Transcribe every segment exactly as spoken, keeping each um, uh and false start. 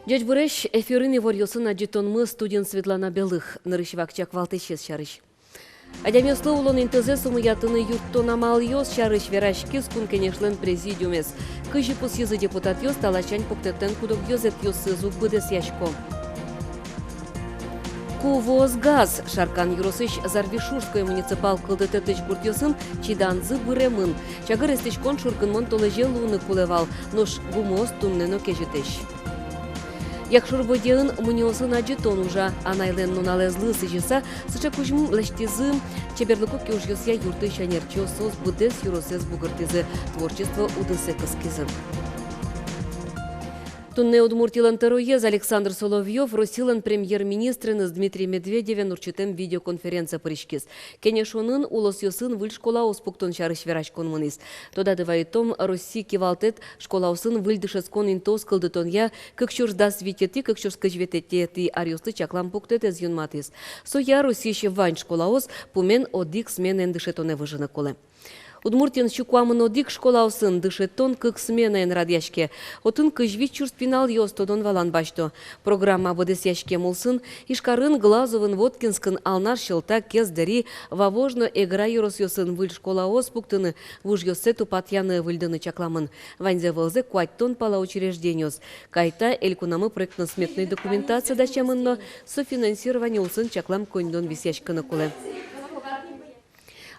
Ӟечбуресь! Эфирын иворъёсын адӟытонмы, студиын Светлана Белых. Нырысь вакчияк валтӥсез сярысь. Адямиослы улон интызэс умоятыны юрттон амалъёс сярысь вераськиз Кун Кенешлэн президиумез. Кызьы пусйизы депутатъёс, та ласянь пуктэтлэн куд-ог ёзэтъёсыз уг быдэсъясько. Ку вуоз газ? Шаркан ёросысь Зарвишурской муниципал кылдытэтысь гуртъёсын чиданзы быремын. Чагыр эстӥськон шуркынмон толэзе луыны кулэ вал, нош гумыос туннэ но кезьытэсь. Якшур-Бӧдьяын мунёосын адӟытон ужа. Анайлэн нуналэзлы сӥзьыса, сыӵе кузьым лэсьтӥзы чеберлыко киужъёсъя юртысь ӧнерчиос. Соос быдэс ёросэз бугыртӥзы, творчество удысэ кыскизы. Туннэ Удмуртилэн тӧроез Александр Соловьёв Россилэн премьер-министреныз Дмитрий Медведевен ортчытэм видеоконференцие пыриськиз. Кенешонын улосъёсын выль школаос пуктон сярысь вераськон мынӥз. Тодады вайытом, Россия кивалтэт школаосын выль дышетскон интыос кылдытонъя кык сюрс дас витетӥ — кык сюрс кызь витетӥ аръёслы чаклам пуктэтэз юнматӥз. Соя Россиысь вань школаос пумен одӥг сменаен дышетонэ выжыны кулэ. Удмуртиын сю куамын одӥг школаосын дышетон кык сменаен радъяське. Отын кызь вить сюрс пиналъёс тодон-валан басьто. Программа быдэсъяськем улсын Ижкарын, Глазовын, Воткинскын, Алнаш, Сьӧлта, Кездери, Вавож но Эгра ёросъёсын выль школаос пуктыны, вужъёссэ тупатъяны, выльдыны чакламын. Ваньзэ вылзэ куатьтон пала учреждениос. Кайта элькунамы проектно-сметной документация дасямын но, софинансирование улсын чаклам коньдон висъяськыны кулэ.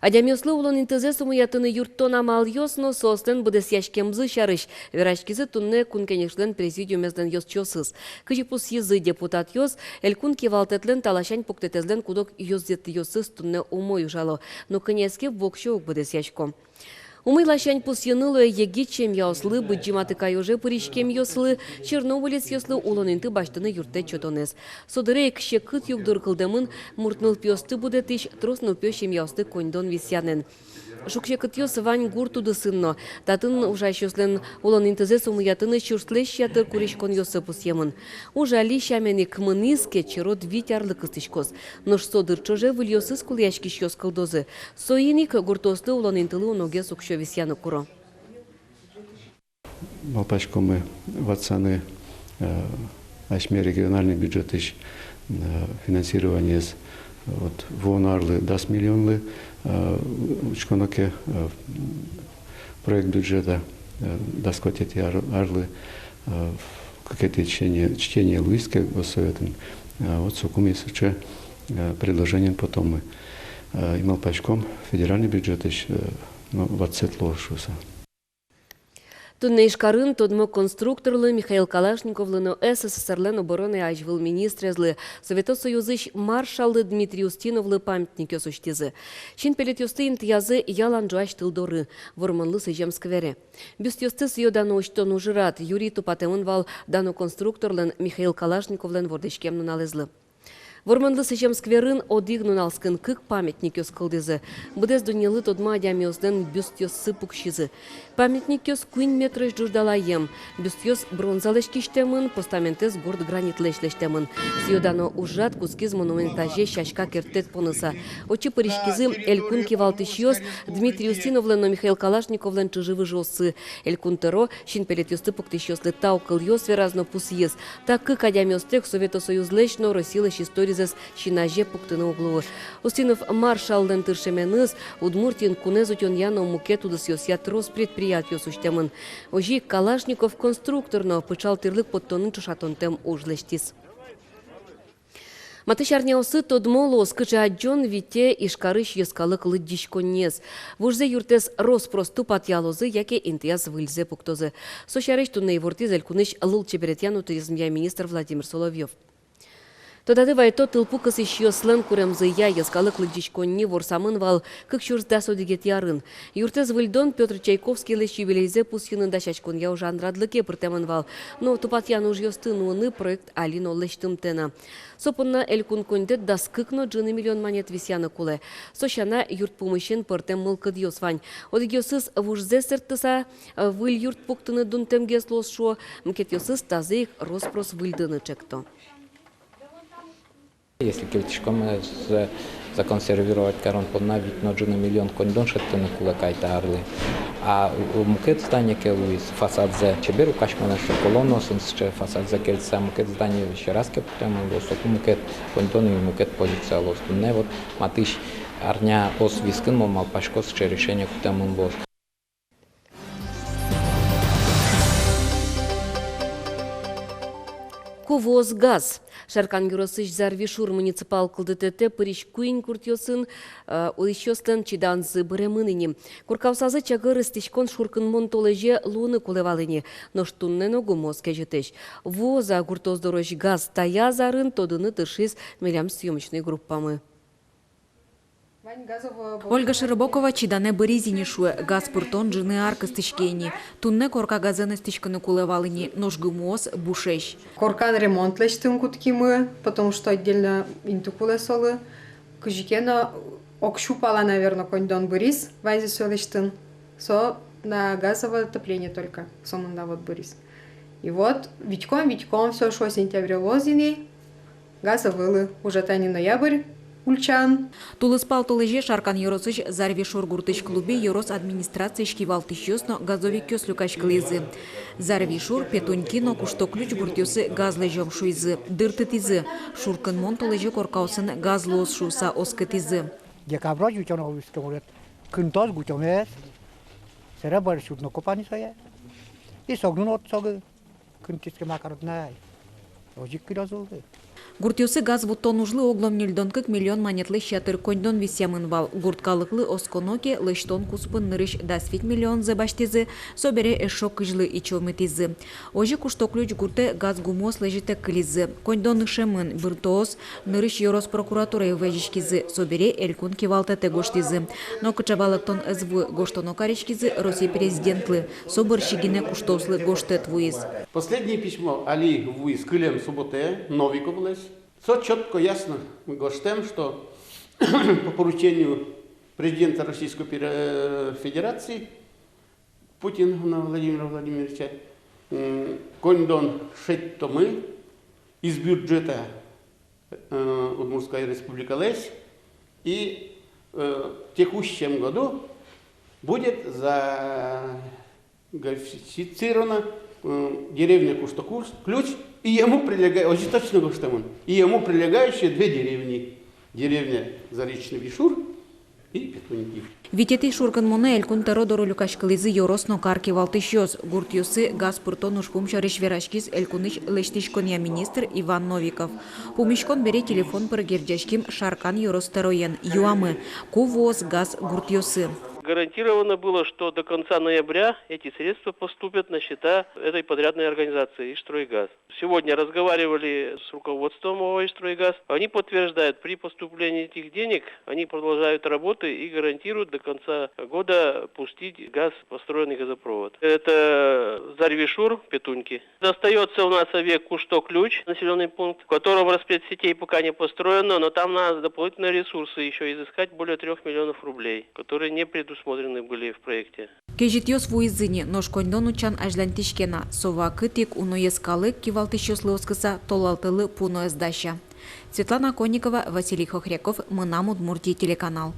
Адямиослы улон интызэс умоятыны юрттон амалъёс но соослэн быдэсъяськемзы сярысь вераськизы туннэ Кун Кенешлэн президиумезлэн ёзчиосыз. Кызьы пусйизы депутатъёс, элькун кивалтэтлэн та ласянь пуктэтэзлэн куд-ог ёзэтъёсыз туннэ умой ужало, но кӧня ке воксё уг быдэсъясько. Умой ласянь пусйыны луэ егит семьяослы, Быдӟым Атыкай оже пыриськемъёслы, чернобылецъёслы улон инты басьтыны юрттэт сётонэз. Со дыре ик секыт югдур кылдэмын мурт нылпиосты будэтӥсь, трос нылпиё семьяосты коньдон висъянэн. Шуг-секытъёс вань гурт удысын но. Татын ужасьёслэн улон интызэс умоятыны сюрслэсь ятыр куриськонъёссы пусъемын. Уж али сямен ик мынӥз ке, черод вить арлы кыстӥськоз. Нош со дыр ӵоже выльёсыз кулэяськисьёс кылдозы. Соин ик гуртъёслы улон интылы уногес уксё висъяны куро. Малпаськомы ватсаны, э, асьме региональный бюджетысь, э, финансированиез, э, вот, вуоно арлы дас миллионлы, э, учконо ке, э, проект бюджета, э, дас куатетӥ ар-, арлы, э, кыкетӥ чтение, чтение луиз ке Госсоветын, э, вот сокум ик сыӵе, э, предложениен потомы. Э, и малпаськом федеральный бюджетысь, э, ну, ватсэт луоз шуыса. Туннэ Ижкарын тодмо конструкторлы Михаил Калашниковлы но СССР-лэн оборонной азьвыл министрезлы, Совето Союзысь маршаллы Дмитрий Устиновлы памятникъёс усьтӥзы. Синпелетъёсты интыязы ялан ӝуась тыл доры, Вормонлы сӥзем сквере. Бюстъёсты сӥё-дано усьтон ужрад юри тупатэмын вал дано конструкторлэн Михаил Калашниковлэн вордӥськем нуналэзлы. Вормонлы сӥзем скверын одӥг нуналскын кык памятникъёс кылдӥзы. Быдэс дуннелы тодмо адямиослэн бюстъёссы пуксизы. Памятникъёс куинь метрозь ӝуждалаем. Бюстъёс бронзалэсь кисьтэмын, постаментэз горд гранитлэсь лэсьтэмын. Сӥё-дано ужрад кутскиз монумент азе сяська керттэт поныса. Отчы пыриськизы элькун кивалтӥсьёс, Дмитрий Устиновлэн но Михаил Калашниковлэн чыжы-выжыоссы. Элькун тӧро синпелетъёсты пуктӥсьёслы тау кылъёс вераз но пусйиз: та кык адямиостэк Совето Союзлэсь но Россилэсь историзэс син азе пуктыны уг луы. Устинов маршаллэн тыршеменыз Удмуртиын кунэз утёнъя но мукет удысъёсъя трос предприятиос усьтэмын. Озьы ик Калашников конструктор но пыӵал тӥрлык поттонын ӵошатонтэм уж лэсьтӥз. Матысь арняосы тодмо луоз, кыӵе адӟон вите Ижкарысь йӧскалык лыдӟиськонниез. Вужзэ юртэз рос-прос тупатъялозы яке интыяз выльзэ пуктозы. Со сярысь туннэ ивортӥз элькунысь лулчеберетъя но туризмъя министр Владимир Соловьёв. Тодады вайто, тылпу кысӥсьёслэн куремзыя йӧскалык лыдӟиськонни ворсамын вал кык сюрс дас одӥгетӥ арын. Юртэз выльдон Пётр Чайковскийлэсь юбилейзэ пусйыны дасяськонъя ужан радлыке пыртэмын вал, но тупатъян ужъёсты нуыны проект али но лэсьтымтэ на. Со понна элькун коньдэт дас кык но ӝыны миллион манет висъяны кулэ. Со сяна, юрт пумысен пӧртэм мылкыдъёс вань. Одӥгъёсыз вужзэ сэрттыса, э, выль юрт пуктыны дунтэмгес луоз шуо, мукетъёсыз тазэ ик рос-прос выльдыны чекто. Если кельтӥськом, э, за-, законсервировать карон понна вить но ӝыны миллион коньдон шедьтыны кулэ кайта арлы. А у-, у-, мукет здание ке луиз, фасадзэ чебер люкаськемын, со колоннаосын сыӵе фасадзэ кельтыса, мукет здание сьӧраз ке пуктэмын луоз, соку мукет коньдон и мукет позиция луоз. Туннэ вот матысь арняос вискын, мон малпасько, сыӵе решение кутэмын луоз. Ку вуоз газ? Шаркан ёросысь Зарьви шур муниципал кылдытэтэ пырись куинь гуртъёсын, э, улӥсьёслэн чиданзы быремын ини. Коркаосазы чагыр эстӥськон шуркынмон толэзе луыны кулэ вал ини, нош туннэ но гумыос кезьытэсь. Вуоз-а гуртъёс дорозь газ таяз арын, тодыны тыршиз милям съёмочной группамы. Ольга Широбокова чиданэ быриз ини, шуэ, газ пыртон ӝыны ар кыстӥське ини. Туннэ корка газэн эстӥськыны кулэ вал ини, нош гумыос бушесь. Коркан ремонт лэсьтыны кутскимы, потому что отдельно инты кулэ солы. Кызьы ке но ог сю пала, наверно, коньдон быриз ваньзэ сое лэсьтыны. Со на газовое отопление только, сомында вот быриз. И вот витьком, витьком, всё, шуо, сентябрь луоз ини, газ ӧвӧл, уже тани ноябрь ульчан. Тулыспал толэзе Шаркан ёросысь Зарьви шур гуртысь клубе ёрос администрациысь кивалтӥсьёс но газовикъёс люкаськылӥзы. Зарьви шур, Петуньки но Кушто Ключ гуртъёсы газ лэзём шуизы, дыртытӥзы. Шуркынмон толэзе коркаосын газ луоз шуыса оскытӥзы. Декаброзь утёно луиз ке, может, кынтоз-гутёмез, сэре бӧрысь уд но копаны сое. И согны но уд согы, кынтӥз ке макароднай. Озьы ик кылёз улды. Гуртъёсы газ вуттон ужлы оглом ньыльдон кык миллион манетлэсь ятыр коньдон висъямын вал. Гурт калыклы осконо ке, лэсьтон куспын нырысь дас вить миллионзэ басьтӥзы, собере эшшо кызьлы ичиомытӥзы. Озьы Кушто Ключ гуртэ газ гумыос лэзьытэк кылизы. Коньдон ышемын, быртоос нырысь ёрос прокуратурае вазиськизы, собере элькун кивалтэтэ гожтӥзы. Но кыӵе валэктон ӧз вуы, гожтоно кариськизы Россия президентлы, со бӧрсьы гинэ куштоослы гожтэт вуиз. Последнее письмо али вуиз кылем субботае Новиковлэсь. Со чётко, ясно гожтэм, что по поручению президента Российской Пер-, э, Федерации Путина Владимира Владимировича, м, коньдон шедьтомы из бюджета, э, Удмуртской Республикалэсь, и, э, в текущем году будет за газифицирована, м, деревня Кушто Ключ и ему прилега-, озьы точно гожтэмын, и ему прилегающие две деревни, деревня Заречный Вишур и Петуньки. Витетӥ шуркынмонэ Элькун тӧро доры люкаськылӥзы ёрос но кар кивалтӥсьёс. Гуртъёсы газ пыртон ужпум сярысь вераськиз Элькунысь лэсьтӥськонъя министр Иван Новиков. Пумиськон бере телефон пыр герӟаським Шаркан ёрос тӧроен, юамы, ку вуоз газ гуртъёсы. Гарантировано было, что до конца ноября эти средства поступят на счета этой подрядной организации «Ижстройгаз». Сегодня разговаривали с руководством ООО «Ижстройгаз». Они подтверждают, при поступлении этих денег они продолжают работы и гарантируют до конца года пустить газ, построенный газопровод. Это Зарьви шур, Петуньки. Остаётся у нас объект Кушто Ключ, населённый пункт, в котором распределитель сетей пока не построено, но там надо дополнительные ресурсы ещё изыскать, более трёх миллионов рублей, которые не предусмотрены были в проекте. Кезьытъёс вуизы ни, нош коньдон утчан азьланьтӥське на. Со вакытэ ик уноез калык, кивалтӥсьёслы оскыса, толалтэлы пуноез дася. Светлана Конникова, Василий Хохряков, «Мынам Удмуртие» телеканал.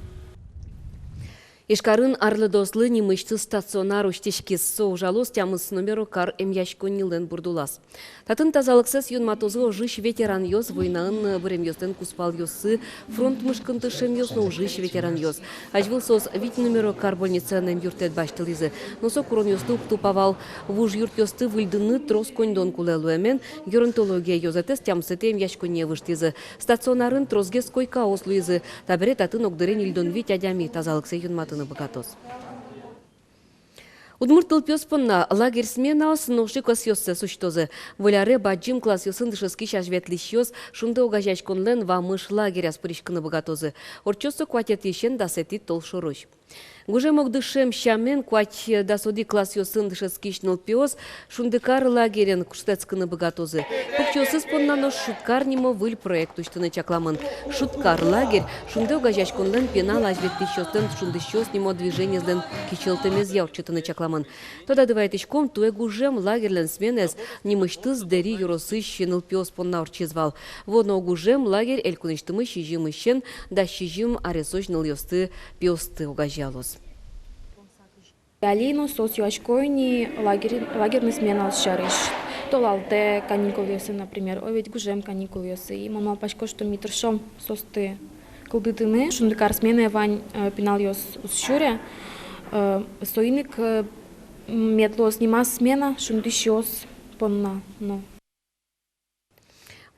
Ижкарын арлыдоослы нимысьтыз стационар усьтӥськиз. Со ужалоз тямыс номеро кар эмъяськоннилэн бурдулаз. Татын тазалыксэс юнматозы ожысь ветеранъёс, войнаын быремъёслэн кузпалъёссы, фронт мышкын тыршемъёс но ужысь ветеранъёс. Азьвыл соос вить номеро кар больницаын эмъюрттэт басьтылӥзы. Но со куронъёсты уг тупа вал. Вуж юртъёсты выльдыны трос коньдон кулэ луэмен, геронтология ёзэтэз тямысэтӥ эмъяськонние выжтӥзы. Стационарын тросгес койкаос луизы. Табере татын огдыре ньыльдон вить адями тазалыксэ юнматыны быгатоз. Удмурт нылпиос понна лагерь сменаос нош ик ӧсъёссэс усьтозы. Выль аре бадӟым классъёсын дышетскись азьветлӥсьёс «Шунды» огазеяськонлэн «Вамыш» лагеряз пыриськыны быгатозы. Ортчоз со куатетӥысен дасэтӥ толшорозь. Гужем ог дышем сямен, куать-дас одӥг классъёсын дышетскись нылпиос «Шундыкар» лагерен шутэтскыны быгатозы. Покчиосыз понна нош «Шудкар» нимо выль проект усьтыны чакламын. «Шудкар» лагерь «Шунды» огазеяськонлэн пинал азьветлӥсьёслэн «Шундысьёс» нимо движениезлэн кичӧлтэмезъя ортчытыны чакламын. Тодады вайытӥськом, туэ гужем лагерьлэн сменаез нимысьтыз Дэри ёросысь нылпиос понна ортчиз вал. Вуоно гужем лагерь элькунысьтымы сизьымысен дас сизьым аресозь нылъёсты, пиосты огазеялоз. Али но соос юасько ини лагерь, лагерной сменаос сярысь. Толалтэ каникулъёсы, например, о, ведь гужем каникулъёсы. И мон малпасько, что ми тыршом соосты кылдытыны. Шундыкар сменае вань, э, пиналъёс уз сюре. Э, соин ик, э, мед луоз нимаз смена шундысьёс понна но.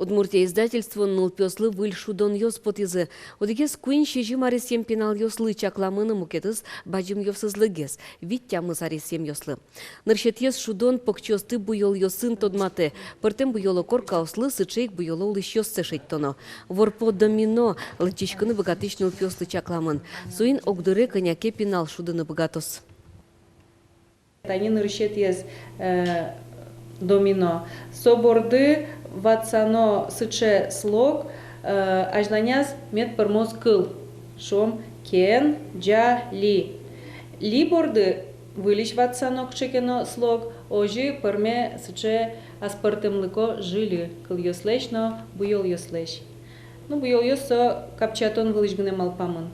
«Удмуртия» издательствоын нылпиослы выль шудонъёс потӥзы. Одӥгез куинь-сизьым аресъем пиналъёслы чакламын, мукетыз бадӟымъёсызлы гес, вить-тямыс аресъемъёслы. Нырысетӥез шудон покчиосты буёлъёсын тодматэ. Пӧртэм буёло коркаослы, сыӵе ик буёло улӥсьёссэ шедьтоно. Ворпо домино лыдӟиськыны быгатӥсь нылпиослы чакламын. Соин огдыре кӧня ке пинал шудыны быгатоз. Тани нырысетӥез, э, домино. Со борды ватсано сыӵе слог, э, азьланяз мед пӧрмоз кыл. Шуом: кен, ӟа, ли. Ли борды выльысь ватсано кыӵе ке но слог, озьы пӧрме сыӵе аспӧртэмлыко жильы кылъёслэсь но буёлъёслэсь. Ну, буёлъёс со капчатон вылысь гинэ малпамын.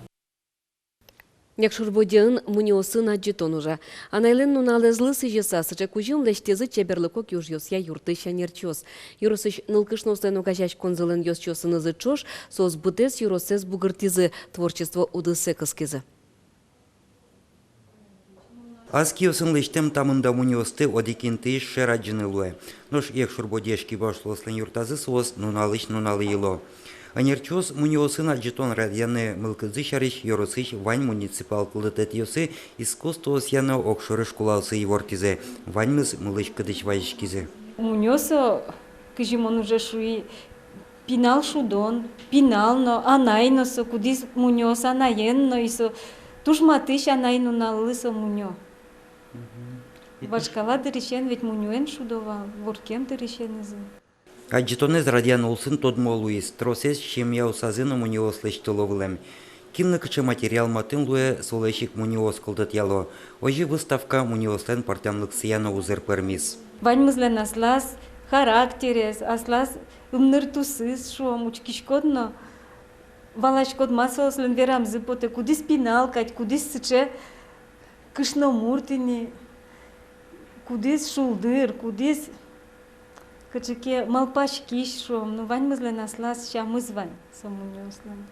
Якшур-Бӧдьяын мунёосын адӟытон ужа. Анайлэн нуналэзлы сӥзьыса, сыӵе кузьым лэсьтӥзы чеберлыко киужъёсъя юртысь ӧнерчиос. Ёросысь нылкышноослэн огазеяськонзылэн ёзчиосынызы ӵош соос быдэс ёросэз бугыртӥзы, творчество удысэ кыскизы. Ас киосын лэсьтэм та мында мунёосты одӥг интыысь шер адӟыны луэ. Нош Якшур-Бӧдьяысь кибашлыослэн юртазы соос нуналысь нуналэ йыло. Ӧнерчиос мунёосын адӟытон радъяны мылкыдзы сярысь ёросысь вань муниципал кылдытэтъёсы, искусствоосъя но огшоры школаосы ивортӥзы. Ваньмыз мылысь-кыдысь вазиськизы. Мунё со, кызьы мон уже шуи, пинал шудон, пинал но, анай но со, кудӥз мунёос анаен но, и со туж матысь анай нуналлы со мунё. Мгм. Вашкала дырысен ведь мунёен шудо вал, вордскем дырысенызы. Адӟытонэз радъян улсын тодмо луиз: тросэз семьяосазы но мунёос лэсьтыло вылэм. Кинлы кыӵе материал матын луэ, солэсь ик мунёос кылдытъяло. Озьы выставка мунёослэн пӧртэмлыксыя но узыр пӧрмиз. Ваньмызлэн аслаз характерез, аслаз ымныртусыз, шуом, учкиськод но валаськод, ма соослэн верамзы потэ, кудӥз пинал кадь, кудӥз сыӵе кышномурт ини, кудӥз шулдыр, кудӥз кыӵе ке малпаськись, шуом, ну, ваньмызлэн аслаз сямыз вань со мунёослэн.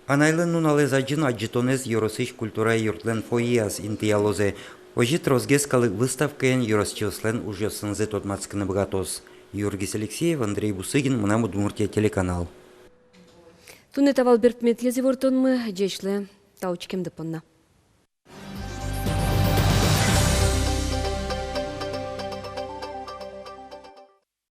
Анайлэн нуналэз адӟыны адӟытонэз ёросысь культура юртлэн фойеяз интыялозы. Озьы тросгес калык выставкаен ёросчиослэн ужъёсынызы тодматскыны быгатоз. Юргис Алексеев, Андрей Бусыгин, «Мынам Удмуртие» телеканал. Туннэ та вал берпуметӥез ивортонмы. Ӟеч луэ, тау учкемды понна.